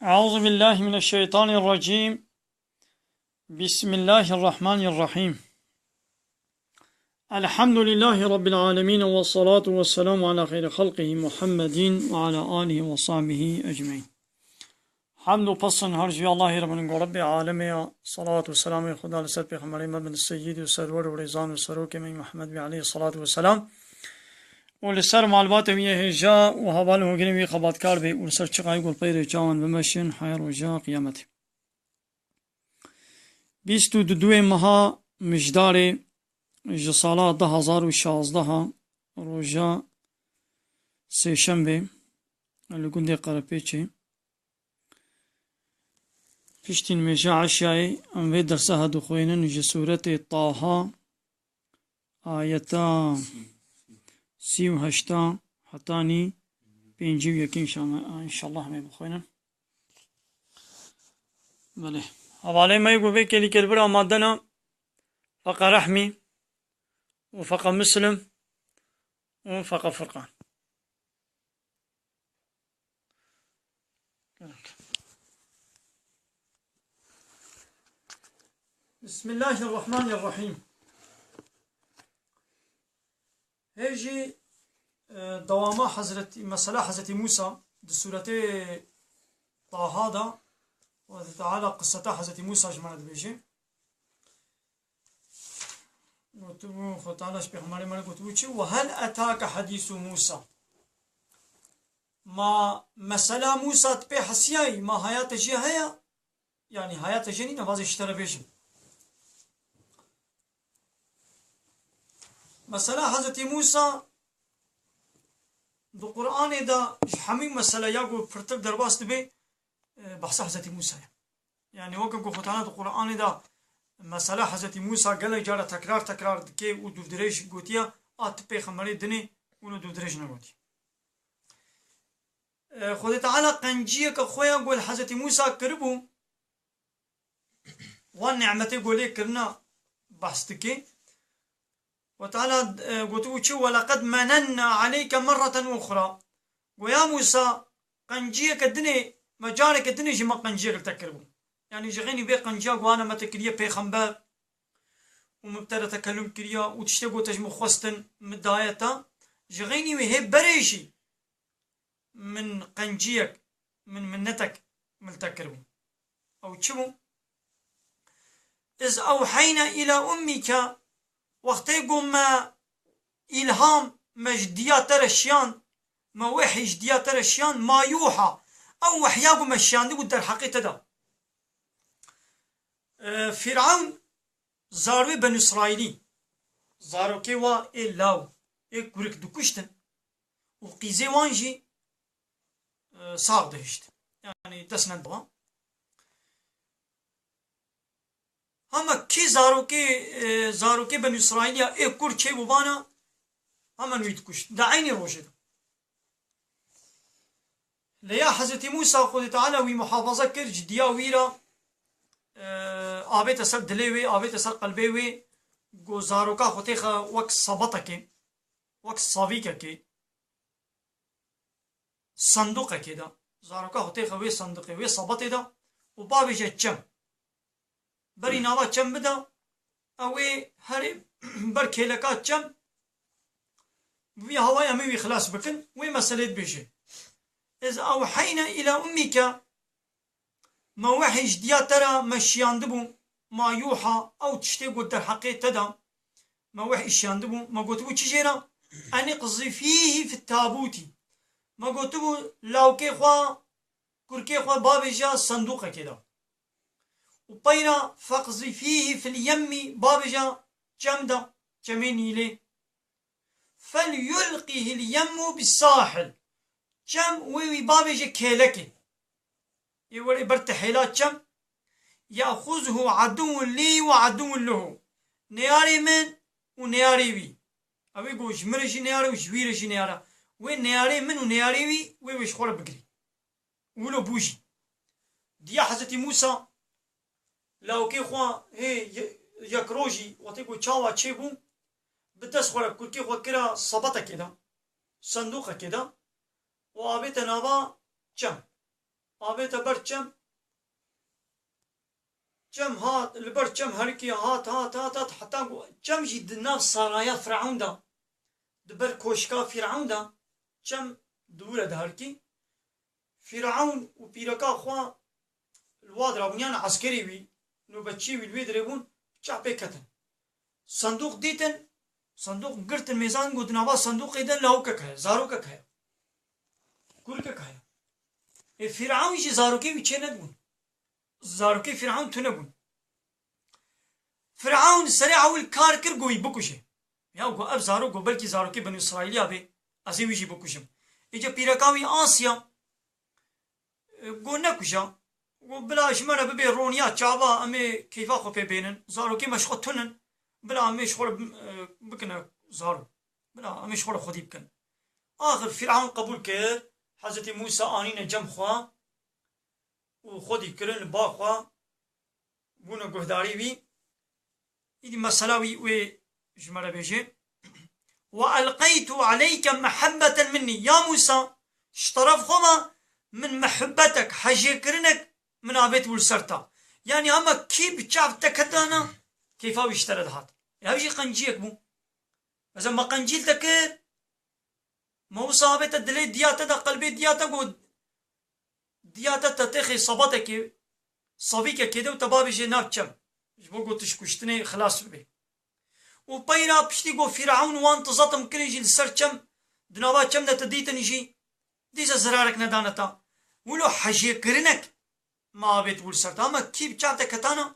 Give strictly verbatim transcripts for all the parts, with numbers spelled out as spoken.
أعوذ بالله من الشيطان الرجيم. بسم الله الرحمن الرحيم. الحمد لله رب العالمين، والصلاة والسلام على خير خلقه محمد وعلى آله وصحبه أجمعين. Hamd û pesn her ji Allahê re bin, ku Rebbê alemê ya, salat û selamê Xuda li ser Pêxemberê me bin, Seyyid û Serwer û Rêzan û Serokê me Muhammed bê aleyhî salatu ve selam. û li ser malbatê wî yê hêja û heval û hogirên wî xebatkar bê û li ser çiqayî ku li pey rê çawan bimeşin heya roja qiyametê. Bîst û duyê meha Mijdarê ji sala du hazar û şazdeh, roja sêşemê, li gundê Qerepêçê. Piştî nimêja eşyayê em vê dersa dixwînin ji sûretê Taha, ayeta sî û heşta hetanî pêncî û yekê, înşallah, înşallah em ê bixwînin. Belê. Hevalê me yê ku vê kêlîkê li vir amadena, feqa Rehmî û feqa Muslim û feqa Furqan. Bismillahirrahmanirrahîm. Hê jî, e, dewama Hezretî, mesela Hezretî Mûsa di sûretê Taha de, Xwedê Teala qiseta Hezretî Mûsa ji me re dibêje. Gotibû, Xwedê Teala ji Pêxemberê me re gotibû çi? "Ve hel etake hadîsu Mûsa." Ma mesela Mûsa tu pê hesiyayî, ma haya te jê heye? Yanî haya te jê nîne, vazê ji te re bêjim. Mesela Hezretî Mûsa di Qur'anê de ji hemî meseleya ku pirtir derbas dibe, e, behsa Hezretî Mûsa ye. Yanî weke ku Xwedê Teala di Qur'anê de mesela Hezretî Mûsa gelek cara tekrar tekrar dike û dûvdirêj gotiye, a tu pêxemberê dinê û dûvdirêj negotiye. E, Xwedê Teala qenciyeke xwe ya ku li Hezretî Mûsa kiribû, wan nîmetê ku lê kirina behs dike. Xwedê Teala, e, gotibû çi? "Weleqed menenna aleyke merreten uxra." Go ya Mûsa, qenciyeke dinê, me careke dinê jî me qenciyek li te kiribû. Yanî ji xeynî vê qenciya ku ana me te kiriye pêxember û min bi te re tekellum kiriya û tiştê ku te ji min xwestin min daye te, ji xeynî wê hê berê jî min qenciyek, min minnetek min li te kiribû. Ew çi bû? "Iz ewheyna îla ummike", wextê ku me îlham, me ji diya te re şiyand, me wehî ji diya te re şiyand, "ma yûha", ew wehya ku me şiyandibû derheqê te de. E, Fîrewn zarwê Benî Îsraîlî, zarokê wa ê law, ê kurik dikuştin û qîzê wan jî, e, sax dihişt. Yanî dest nediba. Hema kî zarokê, e, zarokê Benî Îsraîlî ya ê kur çêbûbana, hemen wî dikuşt. Di eynî rojê de. Lê ya Hezretî Mûsa, Xwedê Teala wî muhafaza kir, ji diya wî re, e, avête ser dilê wê, avête ser qelbê wê, ku zaroka xwe têxe wek sabetekê, wek savîkekê, sendûqekê de. Zaroka xwe têxe wê sendûqê, wê sabetê de û bavêje çem. Berî nava çem bide, ew ê herê ber kêleka çem, bi vî hawayê em ê wî xilas bikin, wê meselê dibêje. "Iz ewheyna îla ummike", me wehî ji diya te re me şiyandibû, "ma yûha", ew tiştê got derheqê te de, me wehî şiyandibû, me gotibû çi jê re? "En iqzifîhî fit tabûtî", me gotibû lawkê xwe, kurkê xwe bavêje sendûqekê de. Û peyra "feqzifîhî fil yemmî", bavêje çem de, çemê Nîlê. "Fel yulqihil yemmu bis sahil", çem wê wî bavêje kêlekê. Ê were ber tihêla çem. "Ya'xuzhu aduwwun lî ve aduwwun lehu", neyarê min û neyarê wî. Ew ê ku ji min re jî neyare û ji wî re jî neyare. Wê neyarê min û neyarê wî, wê wê ji xwe re bigirî. Wilo bû jî. Diya Hezretî Mûsa, lawkê xwe hê ye-, yek rojî, wextê ku çawa çêbû, bi dest xwe re kurkê xwe kira sabetekê de, sendûqekê de û avête nava çem. avête ber çem. Çem hat, li ber çem herikî hat, hat, hat, hat, heta ku çem jî di nav saraya Firavun de, di ber koşka Firavun de, çem di wir e diherikî. Firavun û pîreka xwe li wa dirabûn, yan eskerê wî, nûbetçî wî li wê dirê bûn, çav pê ketin. Sendûq dîtin, sendûq girtin, mêzan, got, di nava sendûqê de lawikek heye, zarokek heye. Kurikek heye. Ê Firavun jî zarokê wî çê nedibûn. Zarokê Firavun tune bûn. Firavun serê ewil kar kir, got, wî bikuje. Ya got, ev zarok, got, belkî zarokê Benî Îsraîliya bê, ez ê wî jî bikujim. Îca pîreka wî Asiya, e, got, nekuja. Got, bila ji me re bibê roniya çava, em ê keyfa xwe pê bênin. Zarokê me ji xwe tunin. Bila em ê ji xwe re bi-, e, bikine zarok. Bila em ê ji xwe re xwedî bikin. Axir Firavun qebûl kir. Hezretî Mûsa anîne cem xwe û xwedî kirin li ba xwe, bûne guhdarî wî. Îdî mesela wî wê ji me re bêje. Ve elqeytu aleyke mehebbeten minnî. Ya Mûsa, ji teref xwe ve min mehubbetek, hejêkirinek min avêt bû li ser te. Yanî hema kî bi çav te ketana, keyfa wî ji te re dihat. Ev jî qenciyek bû. Mesela me qencî li te kir, me wisa avête dilê diya te de, qelbê diya te, got, diya te te têxê sabatekê, savîkekê de û te bavêjê nav çem. Ji bo got tişkuştinê xilas bibê. Û peyra piştî got Fîraun wan tizatim kirin jî li ser çem, di nava çem de te dîtin jî, dîse zirarek nedane ta. Wilo hejêkirinek me avêt bû li ser ta. Ama kî bi çav te ketana,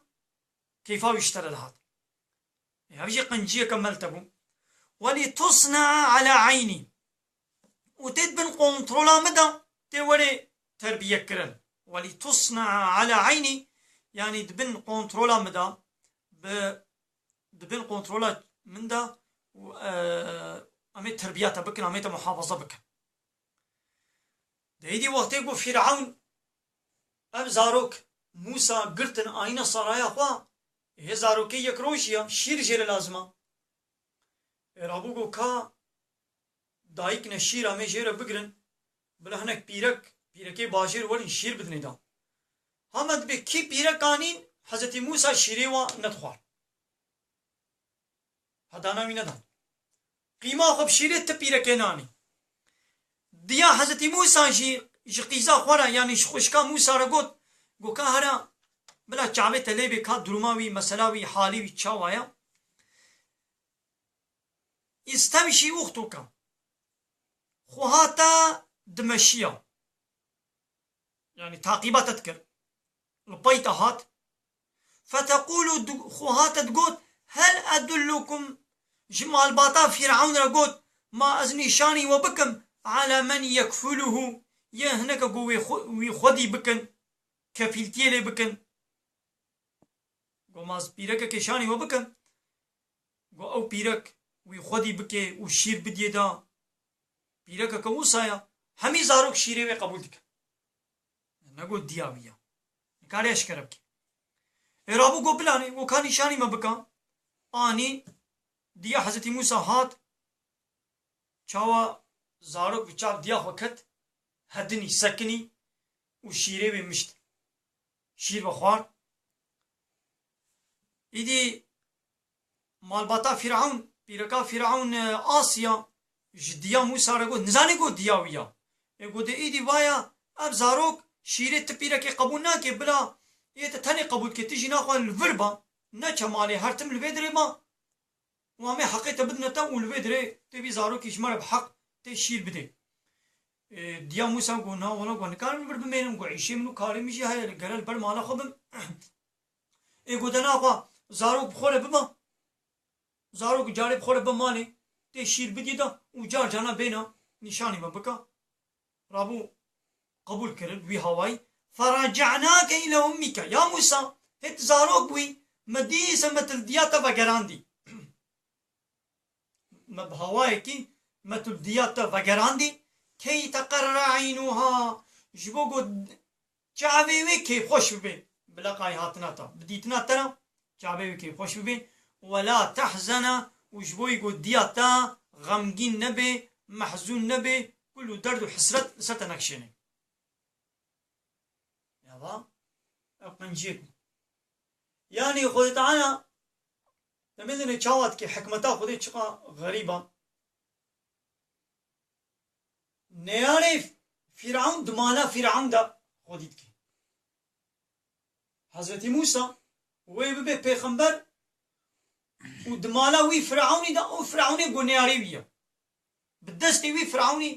keyfa wî ji te re dihat. Ev jî qenciyeke me li te bû. Welî tusnea ala eynî. Û tê di bin kontrola min de, tê werê terbiye kirin. Welî tusnea ala eynî, yanî di bin kontrola min de, bi, di bin kontrola min de û, e, em ê terbiya te bikin, em ê te muhafaza bikin. Di êdî wextê ku Fîraun ev zarok Mûsa girtin anîne saraya xwe, hê zarokê yek rojî ya, şîr jê re lazim a. Ê rabû got, ka dayik ne şîr, em ê jê re bigirin, bila hinek pîrek, pîrekê bajêr werin şîr bidinê da. Hema dibê kî pîrek anîn, Hezretî Mûsa şîrê wa nedixwar. Hedana wî nedan. Qîma xwe bi şîrê ti pîrekê nanî. Diya Hezretî Mûsa jî ji qîza xwe re, yanî ji xwişka Mûsa re got, got, ka here, bila çavê te lê bê, ka duruma wî, mesela wî, halê wî çawa ye? Îstemşî uxtuke. Xwe hate dimeşiya. Yanî taqîba te dikir. Li pey te hat. Feteqûlu, xwe hate digot, hel edullukum, ji malbata Fîraun re got, ma ez nîşanî we bikim, ala men yekfuluhu, yê hineke ku wê xwe-, wî xwedî bikin, kefîltiyê lê bikin. Got, ma ez pîrekekê şanî we bikim. Got, ew pîrek wî xwedî bikê û şîr bidiyê da. Pîrekeke wisa ya, hemî zarok şîrê wê qebûl dikin. Negot diya wî ya. Nikare eşkere bike. Ê rabû got, bilanê, got, ka nîşanî me bika. Anî, diya Hezretî Mûsa hat, çawa zarok bi çav diya xwe ket, hedinî, sekinî û şîrê wê mişt. Şîr ve xwar. Îdî malbata Fîraun, pîreka Fîraun, e, Asiya, ji diya Mûsa re got, nizanî got diya wî ya. Ê got, dê îdî vaya, ev zarok şîrê ti pîrekê qebûl nake, bila yê te tenê qebûl dike, ti jîna xwe li vir ba, neçe malê, her tim li vê dirê ba. Û em ê heqê te bidine te û li vê dirê tê vî zarokî ji me re bi heq tê şîr bidê. Ê, diya Mûsa got, na wela, got, nikarim li vir bimênim, got, îşê min û karê min jî heye, gere li ber mala xwe bim. Ê, got, de naxwe zarok bi xwe re biba. Zarok carê bi xwe re be malê, tê şîr bidî de û car carna bêna nîşanî me bika. Rabû qebûl kirin wî hawayî. Ferace'nake île ummike. Ya Mûsa, hê tu zarok bûyî, me dîse me tu li diya te vegerandî. Me bi hawayekî me tu li diya te vegerandî. Key teqerre eynuha. Ji bo ku çavê wê kêfxweş bibe. Bila qay hatina te, bi dîtina te re çavê wê kêfxweş bibe. Wela tehzene, û ji bo ku diya te xemgîn nebe, mehzûn nebe, kul û derd û hesret li ser te nekişêne. Ava, ev qenciyek bû. Yanî Xwedê Teala, demê dinê çawa dike, hikmeta Xwedê çiqa xerîb a. Neyarê Fîraun di mala Fîraun de Xwedî dike. Hezretî Mûsa wê bibe pêxember û di mala wî Firaunî de û Firaunê got neyarê wî ye. Bi destê wî Firaunî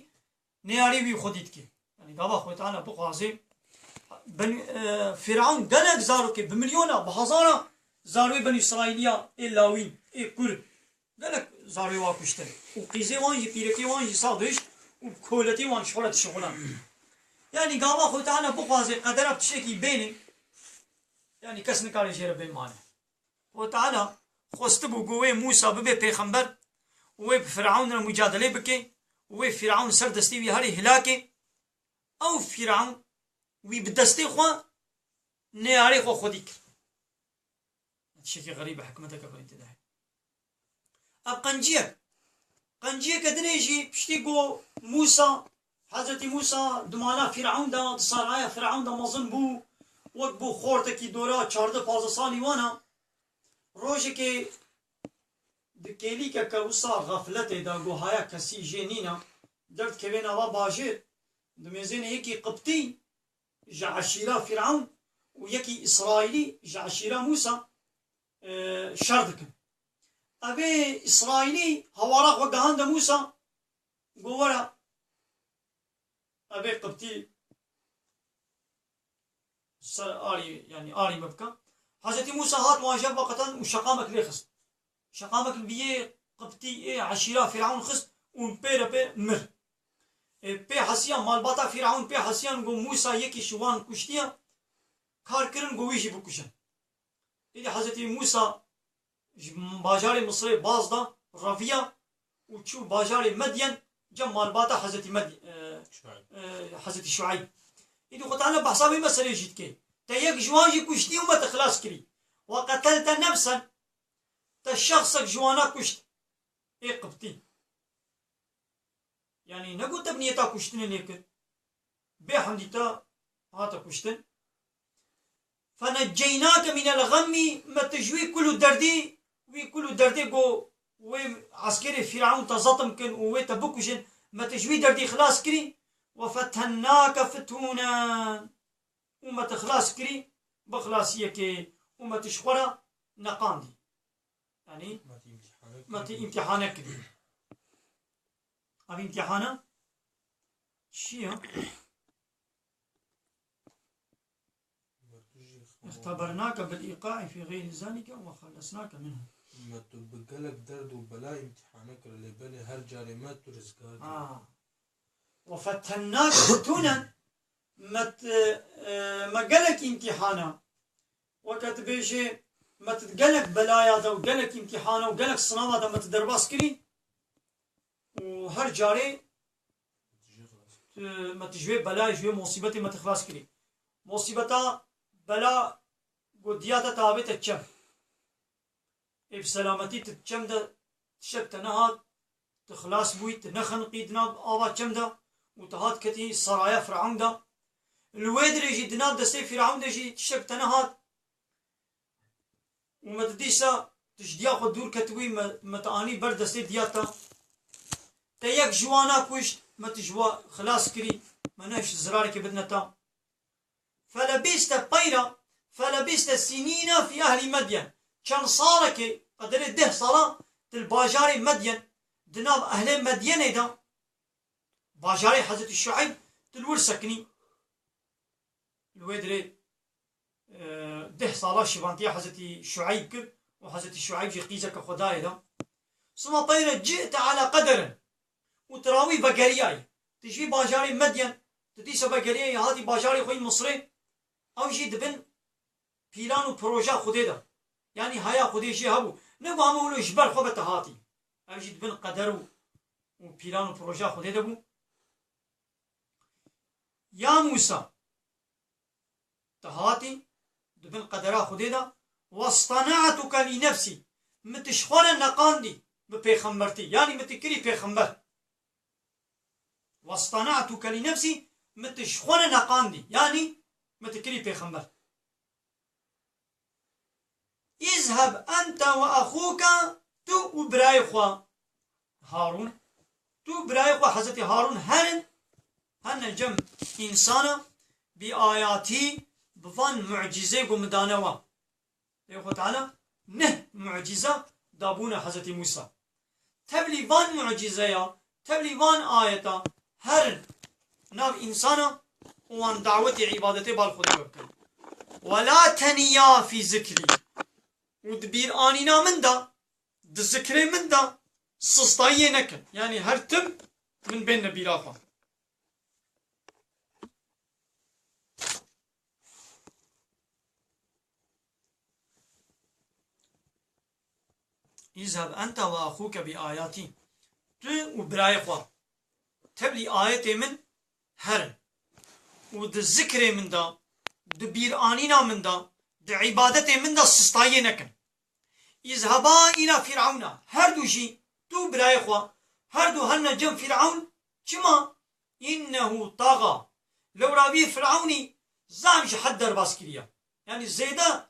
neyarê wî Xwedî dike. Yanî gava Xwedê Teala bixwaze, ben, e, Firaun gelek zarokê, bi milyona, bi hezara zarokê Benî Îsraîliya ê lawîn, ê kur, gelek zarokê wa kuştin. Û qîzê wan jî, pîrekê wan jî sağ dişt û bi koletê wan ji xwe re dişixulan. Yanî gava Xwedê Teala bixwaze qedera bi tiştekî bêne, yanî kes nikare jê re bê mane. Xwedê Teala xwestibû ku wê Mûsa bibe pêxember û wê bi Firaun re mucadelê bike û wê Firaun ser destê wî herê hilake. Ew Firaun wî bi destê xwe neyarê xwe xwedî kir. Tiştekî xerîb e, hikmeteke xerîb tê de heye. Ev qenciyek. Qenciyeke dinê jî piştî ku Mûsa, Hezretî Mûsa di mala Firaun de, di saraya Firaun de mezin bû, wek bû xortekî dora çardeh pazdeh salî wan a. Rojekê di kêlîkeke wisa xefletê de, ku haya kesî jê nîne, derdikeve nava bajêr, dimêzêne yekî Qibtî ji eşîra Firaun û yekî Îsraîlî ji eşîra Mûsa, e, şer dikin. Evê Îsraîlî hawara xwe gihande Mûsa, got, "Were, evê Qibtî ser arî, yanî arî min bike." Hezretî Mûsa hat wan jev veqetan û şeqamek lê xist. Şeqamek li vî yê Qibtî ê eşîra Firaun xist û pê re pê mir. Ê, pê hesiyan, malbata Firaun pê hesiyan, got, "Mûsa yekî ji wan kuştiye, kar kirin, got, wî jî bikujin." Îdî Hezretî Mûsa ji bajarê Misirê baz da, reviya û çû bajarê Medyen, cem malbata Hezretî Med-, e, Şuayb. E, Hezretî Şuayb. Îdî Xwedê Teala behsa vê meselê jî dike. Te yek ji wan jî kuştî û me te xilas kirî. "Ve qetelte nefsen", te şexsek ji wana kuşt. Ê Qibtî. Yanî ne ku te bi niyeta kuştinê lê kir. Bê hemdî te hate kuştin. "Fenecceynake minel xemmî", me tu ji wî kul û derdî, wî kul û derdê ku wê eskerê Fîraun te zetim kin û wê te bikujin, me tu ji wî derdî xilas kirî. "Ve fethennake fitûnen", û me tu xilas kirî, bi xilasiyekê û me tu ji xwe re neqandî. Yanî, me tu îmtîhane kirî. Ev îmtîhane çi ye? "Îxtebernake bil îqaî fî xeyrî zalike ve xellesnake minhu." Me tu bi gelek derd û bela îmtîhane kir, lê belê her carê me tu rizgar kir. Ha. "Ve fethennake fitûnen", me t-, e, me gelek îmtîhana. Weke tu bêjê, me tu gelek belaya de û gelek îmtîhana û gelek sinava de me tu derbas kirî. Û her carê tu, me tu ji wê belayê, ji wê musîbetê me tu xilas kirî. Musîbeta, bela, ku diya te tavê te çem. Ê bi selametî tu çem de tiştek te nehat, tu xilas bûyî, tu nexeniqî di nav ava çem de û tu hat ketî saraya Firaun de. Li wê dirê jî di nav destê Firaun de jî tiştek te nehat. Û me tu dîsa tu ji diya xwe dûr ketibûyî, me, me tu anî ber destê diya te. Te yek ji wana kuşt, me tu ji wa xilas kirî, me nehişt zirarekê bidine te. Felebîste peyra, felebîste sinîna fî ehlî Medyen. Çend salekê, qederê deh sala, tu li bajarê Medyen, di nav ehlê Medyenê de, bajarê Hezretî Şueyb, tu li wir sekinî. Li wê dirê, e, deh sala şivantiya Hezretî Şueyb kir û Hezretî Şueyb jî qîzeke xwe dayê de. Sima peyre ci'te ala qederin. Û tu rawî vegeriyayî. Tu ji vî bajarê Medyen, tu dîsa vegeriyayî hatî bajarê xwe yî Misrê. Ew jî di bin pîlan û proja Xwedê de. Yanî haya Xwedê jê hebû. Ne ku hema wilo ji ber xwe ve te hatî. Ew jî di bin qeder û, û pîlan û proja Xwedê de bû. Ya Mûsa, tu hatî di bin qedera Xwedê de, "Westena'tuke lî nefsî", min tu ji xwe re neqandî bi pêxembertî, yanî min tu kirî pêxember. "Westena'tuke lî nefsî", min tu ji xwe re neqandî, yanî Me tu kirî pêxember. Îzheb ente ve exûke, tu û birayê xwe Harûn, tu û birayê xwe Hezretî Harûn herin, hene cem însana, bi ayatî, bi van mucîzê ku min dane we. Lê Xwe Teala neh mucîze dabûne Hezretî Mûsa. Tevlî van mucîzeya, tevlî van ayeta herin nav însana û wan dawetê îbadetê bal Xwedê we bikin. Wela teniya fî zikrî. Û di bîranîna min de, di zikrê min de sistayiyê nekin. Yanî her tim min bên nebîra xwe. Îzheb ente ve axûke bi ayatî. Tu û birayê xwe tevlî ayetê min herin. Û di zikrê min de, di bîranîna min de, di îbadetê min de sistayiyê nekin. Îzheba îla Fîr'ewna. Her du jî, tu û birayê xwe, her du herne cem Fîr'ewn. Çima? Înnehu taga. Lewra vî Fîr'ewnî zaf ji hed derbas kiriye. Yanî zêde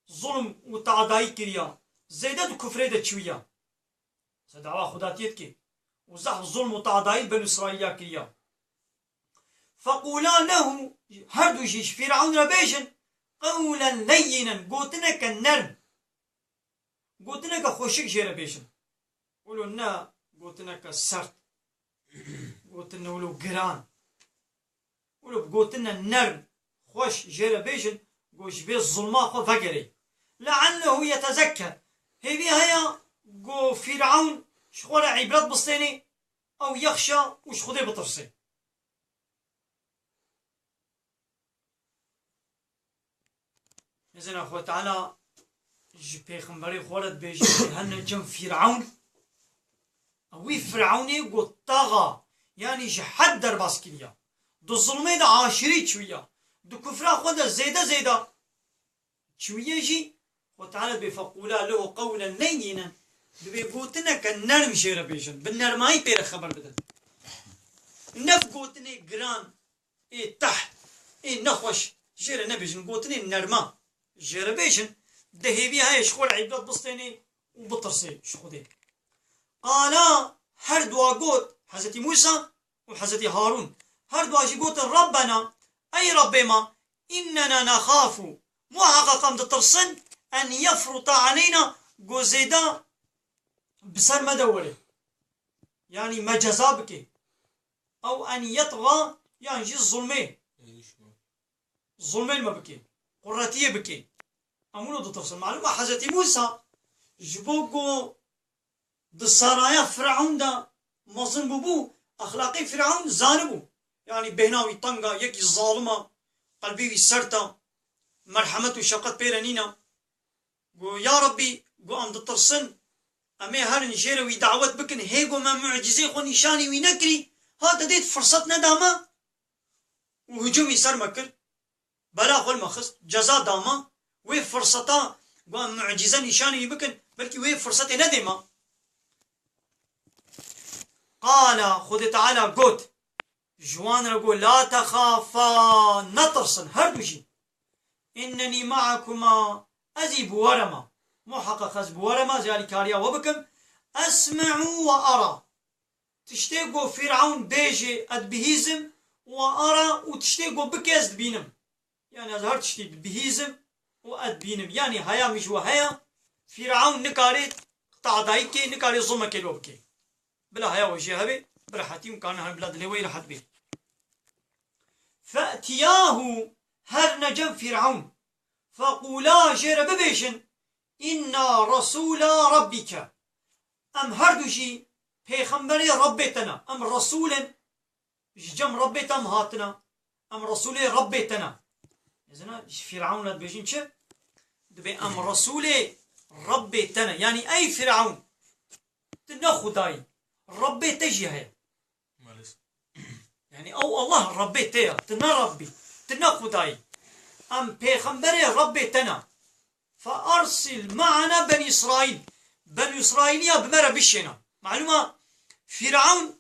zulm û teadayî kiriya. Zêde di kufrê de çûya. Se dawa xudatiyê dike. Û zaf zulm û teadayî li Benî Îsraîliya kiriya. Feqûla lehu, her du jî ji Fîr'ewn re bêjin, qewlen leyyînen, gotineke nerm. Gotineke xweşik jê re bêjin. Wilo ne gotineke sert. Gotin ne wilo giran. Wilo bi gotine nerm, xweş jê re bêjin, go ji vê zulma xwe vegerê. Leallehu yetezekke. Hêvî heye go Fîr'ewn ji xwe re îbret bistênê, ew yexşa û ji Xwedê bitirsê. Nizana Xwe Teala ji pêxemberê xwe re dibêje, hene cem Fîr'ewn. Wî Fîr'ewnê got taga, yanî ji hed derbas kiriya. Di zulmê de aşirî çûya. Di kufra xwe de zêde zêde çûye jî. Xwe Teala dibê feqûla lehu qewlen leyyînen. Dibê gotineke nerm jê re bêjin. Bi nermayî pê re xeber bidin. Ne bi gotinê giran, ê teht, ê nexweş jê re nebêjin, gotinên nerma jê re bêjin, di hêvî heye ji xwe re îbret bistênê û bitirsê ji Xwedê. Qala, her dua got, Hezretî Mûsa û Hezretî Harûn, her dua jî gotin, Rabbena, ey Rabbê me, innena nexafu, muheqeq em ditirsin, en yefruta aleyna, go zêde bi ser me de were. Yanî me ceza bike. Ew en yetxa, yan jî zulmê. Zulmê li me bike. Quretiyê bike. Em wilo ditirsin. Malûm e Hezretî Mûsa ji bo ku di saraya Firewn de mezin bûbû, exlaqê Firewn zanibû. Yanî bêhna wî teng e, yekî zalim e, qelbê wî sert e, merhemet û şefqet pê re nîne. Got, ya Rabbî, got, em ditirsin, em ê herin jê re wî dawet bikin, hê got me mucîzeyê xwe nîşanî wî nekirî, hate dê firset neda me û hicûmî ser me kir, bela xwe li me xist, ceza da me, wê firseta got em mucîze nîşanî wî bikin, belkî wê firsetê nedê me. Qala, Xwedê Teala got, ji wan re got, la texafa, netirsin, her du jî. Innenî me'ekuma, ez î bi we re me. Muheqeq ez bi we re me, ez alîkariya we bikim. Esme'u ve ara. Tiştê ku Fîrewn bêje, ez dibihîzim, ve ara, û tiştê ku bike, ez dibînim. Yanî ez her tiştî dibihîzim û ez dibînim. Yanî heya min ji we heye, Fîrewn nikare teadayî bike, nikare zulmekê li we bike. Bila heya we jê hebe, bi rehetî hûn karin herin bila dilê we yê rehet bê. Fe'tiyahu, herine cem Fîrewn. Feqûla, jê re bibêjin, inna resûla rabbike. Em her du jî pêxemberê Rebbê te ne. Em resûl in, ji cem Rebbê te em hatine. Em resûlê Rebbê te ne. Ezina ji Fîrewn re dibêjin çi? Dibê em resûlê Rebbê te ne. Yanî ey Fîrewn, tu ne Xuda yî. Rebbê te jî heye. Maalesef. Yanî ew Allah Rebbê te ye. Tu ne Rebbî. Tu ne Xuda yî. Em pêxemberê Rebbê te ne. Fe ersil me'ana Benî Îsraîl. Benî Îsraîliya bi me re bişêne. Malûm e, Fîrewn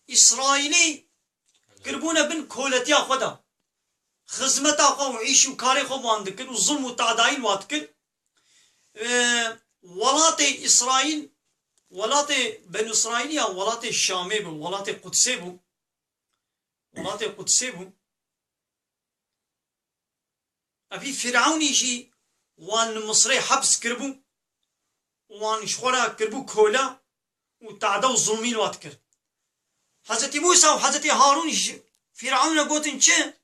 Îsraîlî kiribûne bin koletiya xwe de. xizmeta xwe û îş û karê xwe wan dikir û zulm û tadayî wa dikir. E, welatê Îsraîl, welatê Benî Îsraîlî ya welatê Şamê bû, welatê Qudsê bû. Welatê Qudsê bû. Evî Fîrewnî jî wan li Misrê heps kiribû û wan ji xwe re kiribû kola û tade û zulmî li wa dikir. Hezretî Mûsa û Hezretî Harûn ji Fîrewnê gotin çi?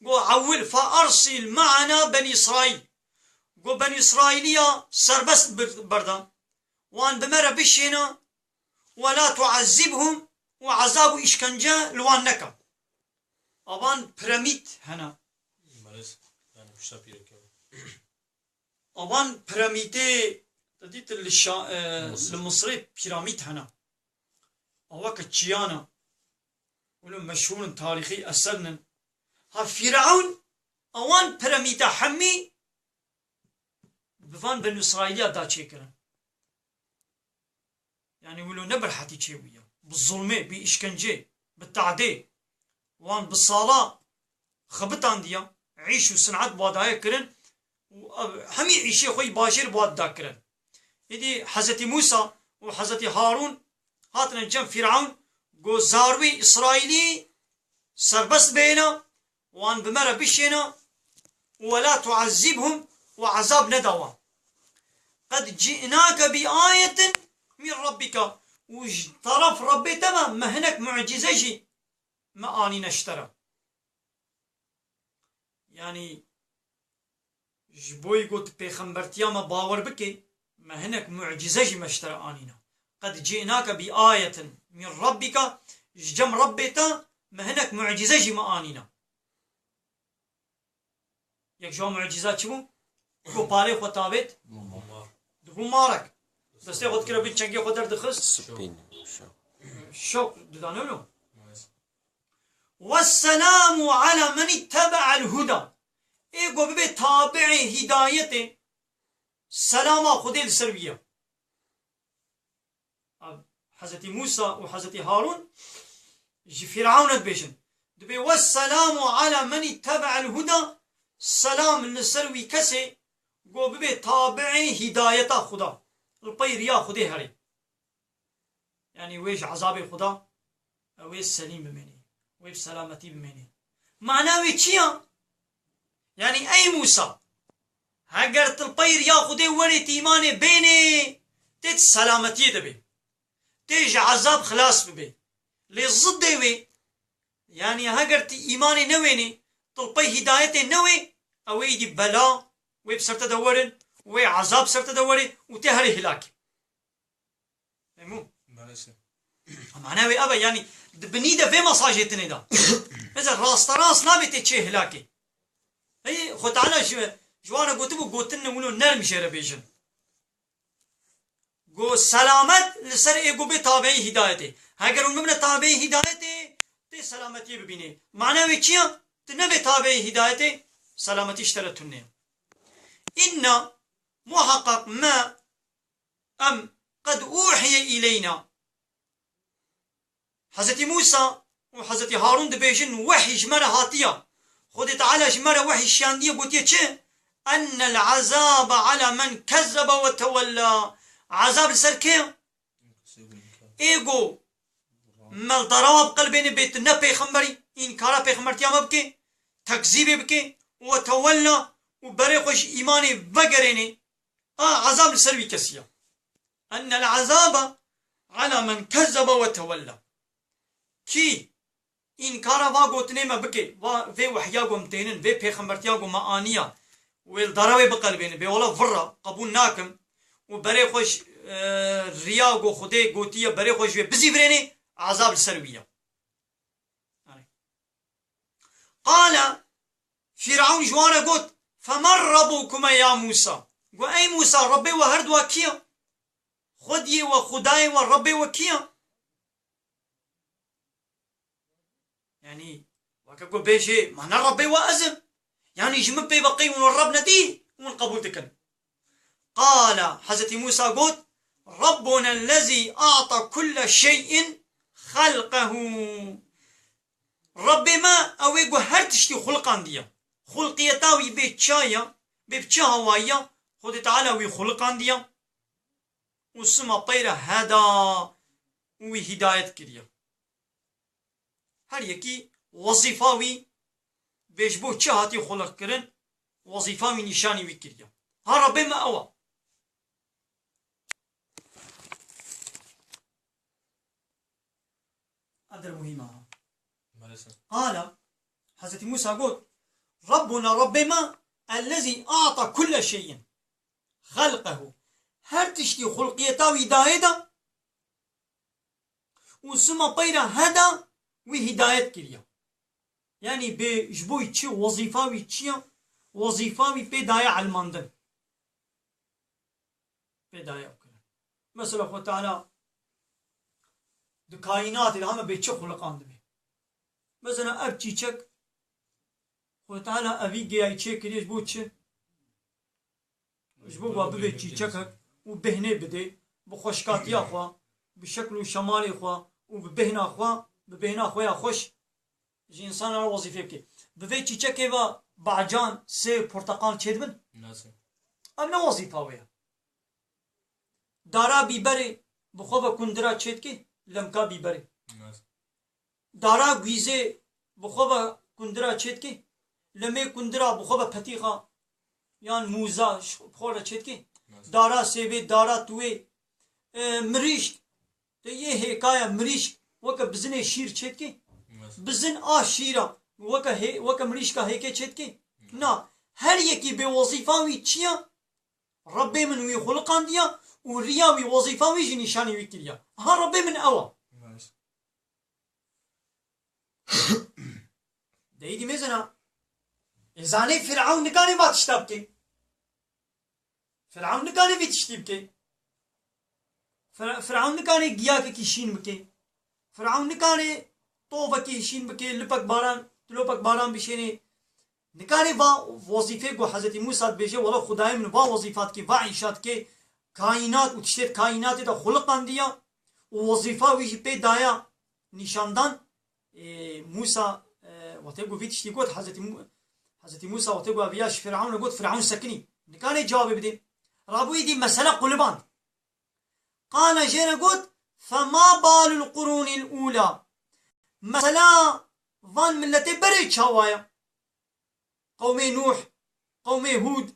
Go, "Ewil fe ersil me'ena Benî Îsraîl." Go, "Benî Îsraîliya serbest bir-, berda. Wan bi me re bişêne, we la tu'ezzibhum û ezab û îşkence li wan neke." Avan piramîd hene. Maalesef. Yani, kuşta pîreke. Avan piramîdê, te dît li Şa-, e, Misir. Li Misirê piramîd hene. Awa ke çiyana. Wilo meşhûr in, tarîxî eser in. Ha Fîrewn, awan piramîda hemî bi van Benî Îsraîliya da çêkirin. Yani wilo ne berhetî çêbûye. Bi zulmê, bi îşkencê, bi tadê. Wan bi sala xibitandiya, îş û sin'et bi wa daye kirin û ev hemî îşê xwe yî bajêr bi wa da kirin. Êdî Hezretî Mûsa û Hezretî Harûn hatine cem Fîrewn, go, "Zarwê Îsraîlî serbest bêne, wan bi me re bişêne û we la tu'ezzibhum û ezab neda wan. Qed ci'nake bi ayetin min Rabbika." Û ji teref Rebbê te me, me hinek mucîze jî me anîne ji te re. Yani, ji bo yî got pêxembertiya me bawer bike, me hinek mucîze jî me ji te re anîne. Qed ci'nake bi ayetin min Rabbika, ji cem Rebbê te me hinek mucîze jî me anîne. Yek ji wan mucîza çi bû? Ku parê xwe tavêt dibû marek. Destê xwe dikire bin çengê xwe derdixist. Supîn, şok. Şok didane wilo. Wesselamu ala men ittebe'el huda. Ê ku bibe tabi'ê hidayetê, selama Xwedê li ser wî ye. Hezretî Mûsa û Hezretî Harûn ji Fîrewnê dibêjin. Dibê, "Wesselamu ala men ittebe'el huda." Selam li ser wî kesê ku bibe tabi'ê hidayeta Xuda. Li pey riya Xwedê herê. Yani wê ji ezabê Xuda, ew ê selîm bimênê. Wê bi selametî bimênê. Mana wê çi ya? Yani ey Mûsa, heger tu li pey riya Xwedê werê tu îmanê bênê, tê tu selametiyê de bê. Tê ji ezab xilas bibê. Lê zidê wê, yani heger tu îmanê newênê, tu li pey hidayetê newê, ew ê îdî bela, wê bi ser te de werin, wê ezab ser te de werê û tê herê hilakê. Memnûn. Maalesef. Mana wê ev e, yani di binî de vê mesajê tinê da. Mesela rasterast nabê tê çê hilakê. Hey, Xwe Teala ji, ji wan re gotibû, gotinê wilo nerm jê re bêjin. Go selamet li ser ê ku bê tabeî hidayetê. Heger hûn bibine tabeî hidayetê, tê selametiyê bibînê. Mana wê çi ya? Tu nebê tabeî hidayetê, selametî ji te re tune. Înna, muheqeq me, em qed uhiye îleyna. Hezretî Mûsa û Hezretî Harûn dibêjin, wehî ji me re hatiye. Xwedê Teala ji me re wehî şiyandiye, gotiye çi? Ennel azabe ala men kezzebe ve tewella. Azab li ser kê? Ê go me li darawa biqelbêne, bê tu ne pêxemberî, înkara pêxembertiya me bike, tekzîbê bike, ve tewella, û berê xwe ji îmanê vegerêne. A, ezab li ser wî kesî ye. Ennel azabe ala men kezzebe ve tewella. Kî înkara va gotinê me bike, va vê wehya ku em tênin, vê pêxembertiya ku me aniya, wê li dara wê biqelbêne, bê wela virra, qebûl nakim û berê xwe ji, e, riya ku Xwedê gotiye, berê xwe ji wê bizîvirêne, ezab li ser wî ye. Qale, Fîrewn ji wan re got, "Femen Rebbukuma ya Mûsa?" Got, "Ey Mûsa, Rebbê we her dua kî ye? Xwediyê we, Xwedayê we, Rebbê we kî ye?" Yani, weke ku bêjê, "Ma ne Rebbê we ez im." Yani ji min pê ve qey hûn Reb nedî, hûn qebûl dikin. Qala, Hezretî Mûsa got, "Rabbuna ellezî a'ta kulle şey'in xelqehu." Rebbê me, ew ê ku her tiştî xuliqandiye. Xulqiyeta wî bê çi ya, bê bi çi hawayiya, Xwedê Teala wî xuliqandiya û sima peyre heda û wî hîdayet kiriya. Her yekî wezîfa wî bê ji bo çi hatî xuliq kirin, wezîfa wî nîşanî wî kiriya. Ha Rebbê me ew e. Edir muhîm e. Maalesef. Qala, Hezretî Musa got, Rabbuna, Rebbê me, ellezî a'ta kulle şeyin xelqehu. Her tiştî xulqiyeta wî dayê de û sima peyra heda wî hîdayet kiriya. Yanî bê ji bo çi, wezîfa wî çi ya? Wezîfa wî pê daye elmandin. Pê daye ew kirin. Mesela Xwe Teala di kaînatê de heme bê çi xuliqandibê. Mesela ev çîçek Xwe Teala evî geyayî çêkiriye ji bo çi? Ji bo wa bibe çîçekek û bêhnê bidê, bi xweşkatiya xwe, bi şekl û şemalê xwe û bi bêhna xwe, bi bêhna xwe ya xweş ji însana re wezîfê bike. Bi vê çîçekê ve bacan, sêv, porteqal çêdibin? Nasıl? Ev ne wezîfa wê ye. Dara bîberê bi xwe ve kundira çêdikê, lemka bîberê. Nasıl? Dara gwîzê bi xwe ve kundira çêdikê, lemê kundira bi xwe ve petîxa yan mûza ji xwe re çêdikê. Nasıl? Dara sêvê, dara tuwê, e, mirîşk, te yê hêkaya mirîşk weke bizinê şîr çêdikê. Nasıl? Bizin a şîra weke hê-, weke mirîşka hêkê çêdikê. Nasıl? Na, her yekî bê wezîfa wî çi ya? Rebbê min wî xuliqandiya û riya wî, wezîfa wî jî nîşanî wî kiriya. Ha Rebbê min ew e. Maalesef. De îdî mêzena. Ê zanê Firawn nikane va tişta bike. Firawn nikane vî tiştî bike. Fir-, Firawn nikane giyakekî şîn bike. Firawn nikane tovekî şîn bike, lipek baran, tilopek baran bişêne. Nikane va wezîfê ku Hezretî Musa dibêje, wela Xwedayê min va wezîfa dike, va îşa dike, kaînat û tiştê di kaînatê de xuliqandiya û wezîfa wî jî pê daya nîşandan. Ê, Musa, e, wextê ku vî tiştî got, Hezretî Mu-, Hezretî Musa wextê ku ev ya ji Firawn re got, Firawn sekinî. Nikane cewabê bide. Rabû îdî mesele quliband. Qala jê re got, "Fema balul qurunil ula." Mesela van miletê berê çawa ye? Qewmê Nuh, qewmê Hûd,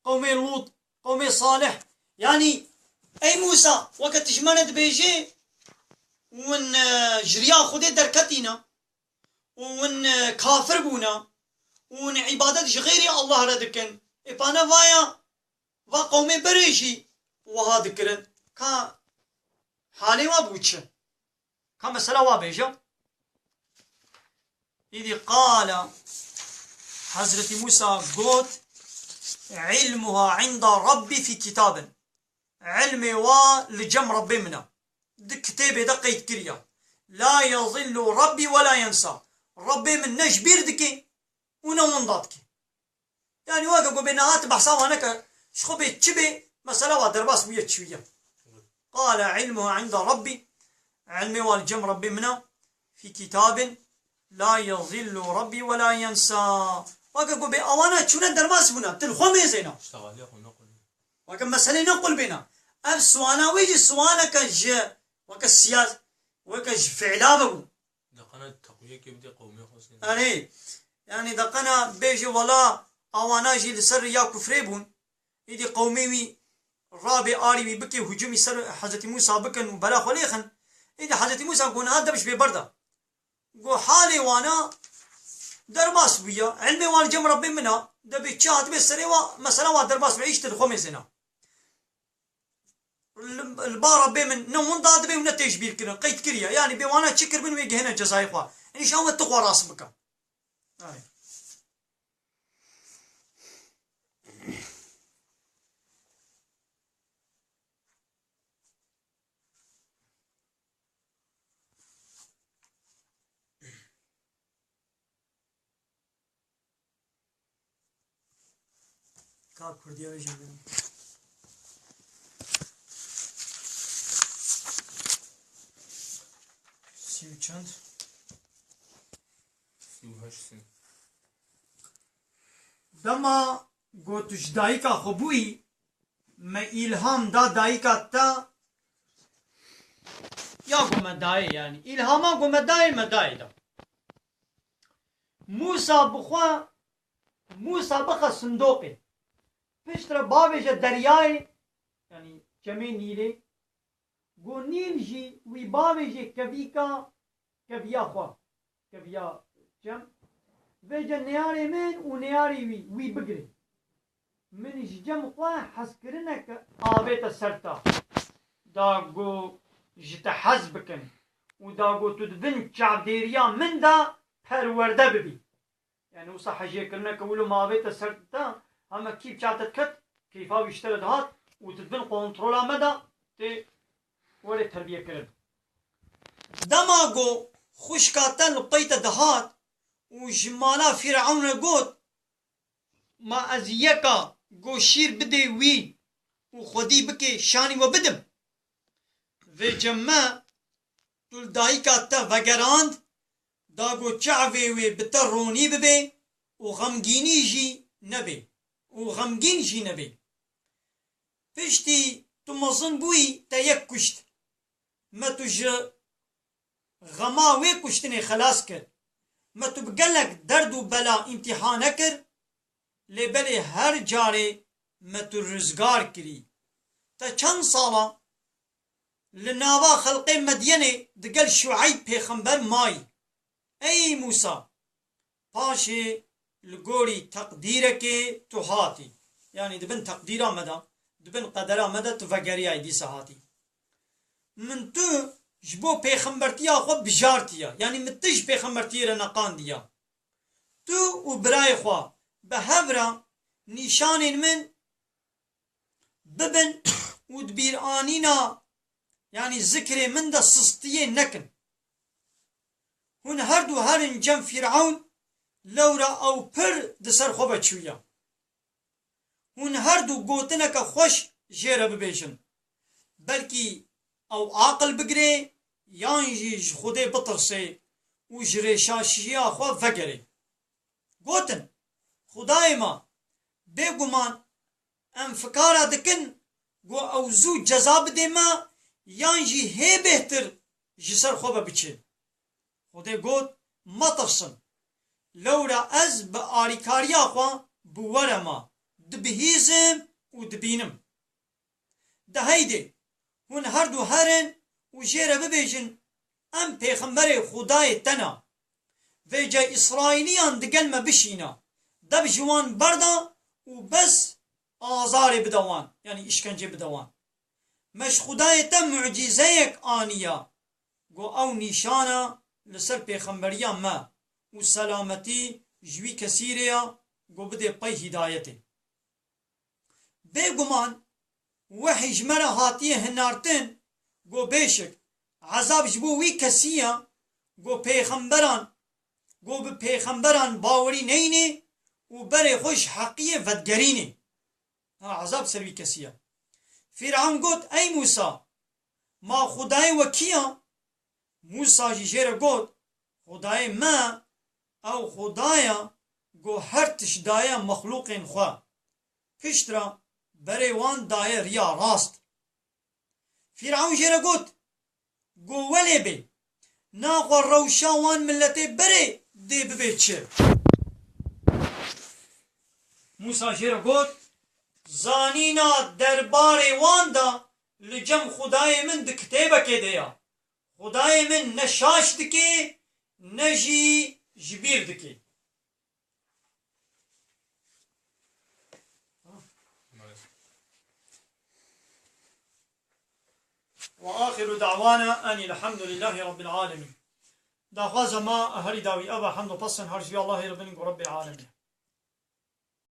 qewmê Lut, qewmê Salih. Yanî, ey Musa, weke tu ji me re dibêjê, win, e, ji riya Xwedê derketîne û win, e, kafir bûne û win îbadet ji xeyrî Allah re dikin. Ê pane vaya, va qewmê berê jî wiha dikirin. Ka halê wa bû çi? Ka mesela wa bêje. Îdî qala Hezretî Musa got, "Ilmuha inda Rabbi fi kitabin." Ilmê wa li cem Rebbê min e. Di kitêbê de qeyd kiriya. "La yazillu Rabbi ve la yensa." Rebbê min ne ji bîr dike û ne winda dike. Yani weke ku bê niha tu behsa wan neke, ji xwe bê çi bê, mesela wa derbas bûye çi ye. Qale ilmuha inda Rabbi, ilmê wa li cem Rebbê min e, fî kitabin la yazillu Rabbi ve la yensa. Weke ku bê awana çûne derbas bûne, tu li xwe mêzêna. Weke meselê ne qulbêna. Ev suala wê jî sualeke ji, weke siyas-, weke ji fiila bibû. Deqena teqwiyekê bidê qewmê xwe sê. Erê, yani deqena bêje wela awana jî li ser riya kufrê bûn. Îdî qewmê wî rabê arî wî bike, hücumî ser Hezretî Musa bikin û bela xwe lêxin. Îdî Hezretî Musa got niha dev ji bê berda. Got halê wana derbas bûya. Ilmê wan cem Rebbê min a. Debê çi hatibê serê wa, mesela wa derbas be, îşte li xwe mêzêna. Li, li ba Rebbê min ne winda dibe û ne tê ji bîr kirin, qeyd kiriye. Yanî bê wana çi kiribin wê gihêne cezayê xwe. Înşallah tu xwe rast bike. Ay. Ka Kurdiya wê jî bidim. Sî û çend? Sî û heşt sî. Dema ku tu ji dayika xwe bûyî, me îlham da dayika te, ya ku me dayê, yanî îlhama ku me dayê, me dayê da. Mûsa bi xwe, Mûsa bixe sindoqê. Piştre bavêje deryayê, yanî çemê Nîlê, ku Nîl jî wî bavêje kevîka, keviya xwe, keviya çem. Vêce neyarê min û neyarê wî, wî bigirê. Min ji cem xwe hezkirineke avête ser te. Da ku ji te hez bikin û da ku tu di bin çavdêriya min de perwerde bibî. Yani wisa hejêkirineke wilo ma avête ser te, hema kî bi çav te diket, keyfa wî ji te re dihat û tu di bin kontrola me de tê werê terbiyekirin. Dema ku xwişka te li pey te dihat û ji mala Fîrewn re got, ma ez yeka ku şîr bidê wî û xwedî bikê şanî we bidim? Vêce me tu li dayika te vegerand, da ku çavê wê bi te ronî bibe û xemgînî jî nebê û xemgîn jî nebê. Piştî tu mezin bûyî te yek kuşt. Me tu ji xema wê kuştinê xelas kir. Me tu bi gelek derd û bela îmtîhane kir, lê belê her carê me tu rizgar kirî. Te çend sala li nava xelqê Medyenê digel Şueyb pêxember mayî. Ey Mûsa, paşê li gorî teqdîrekê tu hatî. Yanî di bin teqdîra me de, di bin qedera me de tu vegeriyayî dîsa hatî. Min tu ji bo pêxembertiya xwe bijartiye. Yanî min tu ji pêxembertiyê re neqandiye. Tu û birayê xwe bi hev re nîşanên min bibin û di bîranîna, yanî zikrê min de sistiyê nekin. Hûn her du herin cem Fîrewn, lewra ew pir di ser xwe ve çûye. Hûn her du gotineke xweş jê re bibêjin. Belkî ew aqil bigirê, yan jî ji Xwedê bitirsê û ji rêşaşiya xwe vegerê. Gotin, Xwedayê me, bêguman em fikara dikin ku ew zû ceza bidê me, yan jî hê bêhtir ji ser xwe ve biçê. Xwedê got, metirsin. Lewra ez bi alîkariya xwe bi we re me, dibihîzim û dibînim. De heydê, hûn her du herin û jê re bibêjin, em pêxemberê Xwedayê te ne. Vêce Îsraîliyan digel me bişîne, dev ji wan berda û bes azarê bide wan, yanî îşkencê bide wan. Me ji Xwedayê te mucîzeyek aniya, ku ew nîşana li ser pêxemberiya me û selametî ji wî kesî re ya, ku bidê pey hîdayetê. Bêguman wehî ji me re hatiye hinartin, ku bêşik ezab ji bo wî kesî ye, ku pêxemberan, ku bi pêxemberan bawerî neyne û berê xwe ji heqiyê vedigerîne. Ha, ezab ser wî kesî ye. Fîrewn got, Ey Mûsa, ma Xwedayê we kî ye? Mûsa jî jê re got, Xwedayê me, ew Xwedaya ku her tişt daye mexlûqên xwe. Piştre berê wan daye riya rast. Fîrewn jê re got, Ku welê bê, naxwe rewşa wan miletê berê dê bibe çi? Mûsa jê re got, Zanîna derbarê wan de li cem Xwedayê min di kitêbekê de ya. Xwedayê min ne şaş dike, ne jî ji bîr dike. Ve axiru da'wana enil hamdulillahî rabbil alemin. Daxwaza ma herî dawî eva hemd û pesn her ji Allahê re bin ku Rebbil alemin.